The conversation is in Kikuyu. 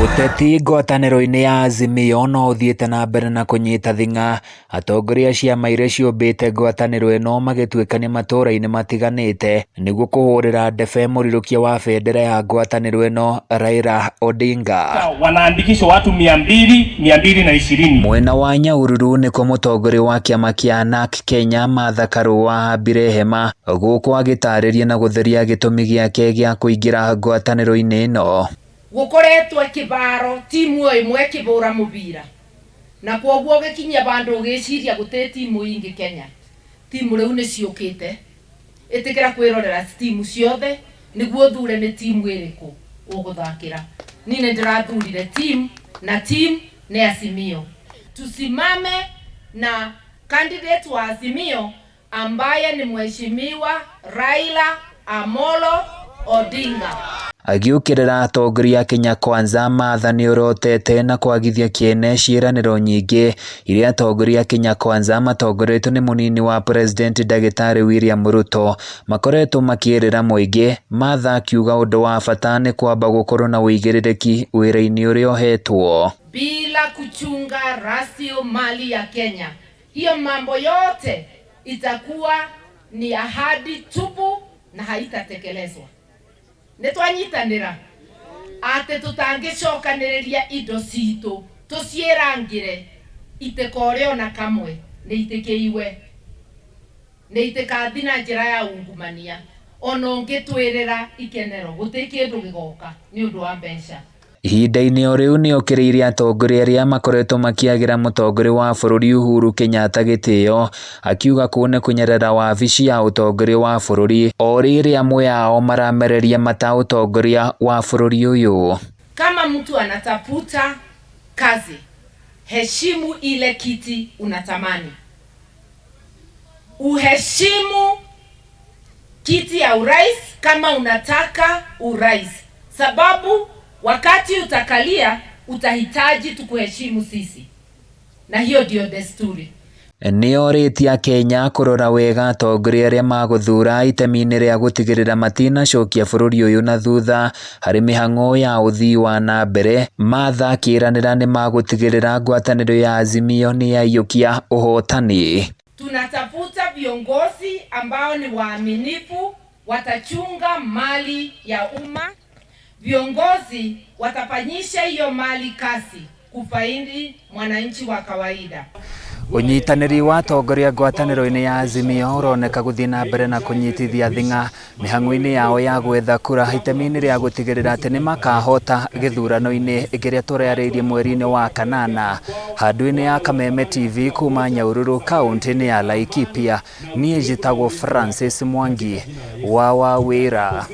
Ũteti ngwatanĩro-inĩ ya Azimio no ũthiĩte na mbere na kũnyita thing'a, atongoria a ciama iria ciũmbĩte ngwatanĩro ĩno magĩtuĩkania matũra-inĩ matiganĩte nĩguo kũhũrĩra ndebe mũrirũkia wa bendera ya ngwatanĩro ĩno Raila Odinga. Wanaandikishwa watu 200, 220. Mwena wa Nyahururu nĩkuo mũtongoria wa kĩama kĩa NARC Kenya Martha Karua ambire hema gũkũ agĩtarĩria na gũtheria gĩtũmi gĩake gĩa kũingĩra ngwatanĩro-inĩ ĩno. Gukoretwo kibaro timu o imwe kibura mubira na kwoguo ugikinyia bandu ugiciria guti timu ingi Kenya. Timu riu ni ciukite, itikira kwirorera timu ciothe niguo thure ni timu iriku uguthakira. Ni ni ndirathurire timu na timu ni Azimio. Tusimame na candidate wa Azimio ambaye ni Mheshimiwa Raila Amolo Odinga. Agĩũkĩrĩra atongoria a Kenya Kwanza, Martha nĩorotete na kwagithia kĩene ciĩranĩro nyingĩ iria atongoria a Kenya Kwanza matongoretio nĩ mũnini wa president ndagĩtarĩ William Ruto makoretwo makĩĩrĩra mũingĩ. Martha akiuga ũndũ wa bata nĩ kwamba gũkorwo na ũigĩrĩrĩki wĩra-inĩ ũrĩa ũhetwo. Bila kuchunga rasilimali ya Kenya, hiyo mambo yote itakuwa ni ahadi tupu na haitatekelezwa. Nitwanyitanira ati tutangicokaniria indo citu tuciirangire itikore ona kamwe ni itikiiwe ni itikathi na njira ya ungumania ona ungitwirira ikenero guti kindu gigoka ni undu wa mbeca. Ihinda-inĩ o rĩu nĩokĩrĩire atongoria arĩa makoretwo makĩagĩra mũtongoria wa bũrũri Uhuru Kenyatta gĩtĩo, akiuga kũu nĩ kũnyarara wabici ya ũtongoria wa bũrũri o rĩrĩa amwe ao maramereria mata ũtongoria wa bũrũri ũyũ. Kama mtu anatafuta kazi, heshimu ile kiti unatamani, uheshimu kiti ya urais kama unataka urais, sababu wakati utakalia utahitaji tukuheshimu sisi, na hiyo ndio desturi. Nĩorĩtie akenya kũrora wega atongoria arĩa magũthura itemi-inĩ rĩa gũtigĩrĩra matinacokia bũrũri ũyũ na thutha harĩ mĩhang'o ya ũthii wa na mbere. Martha akĩranĩra nĩmagũtigĩrĩra ngwatanĩro ya Azimio nĩyaiyũkia ũhotani. Tunatafuta viongozi ambao ni waaminifu, watachunga mali ya umma, viongozi watafanyisha hiyo mali kazi kufaidi mwananchi wa kawaida. Ũnyitanĩri wa atongoria ngwatanĩro-inĩ ya Azimio ũroneka gũthiĩ na mbere na kũnyitithia thing'a mĩhang'o-inĩ yao ya gwetha kura itemi-inĩ rĩa gũtigĩrĩra atĩ nĩmakahota gĩthurano-inĩ kĩrĩa tũrarĩirie mweri-inĩ wa kanana. Handũ-inĩ ya Kameme TV kuma Nyahururu kaũntĩ-inĩ ya Laikipia, niĩ njĩtagwo Francis Mwangi wa Wawĩra.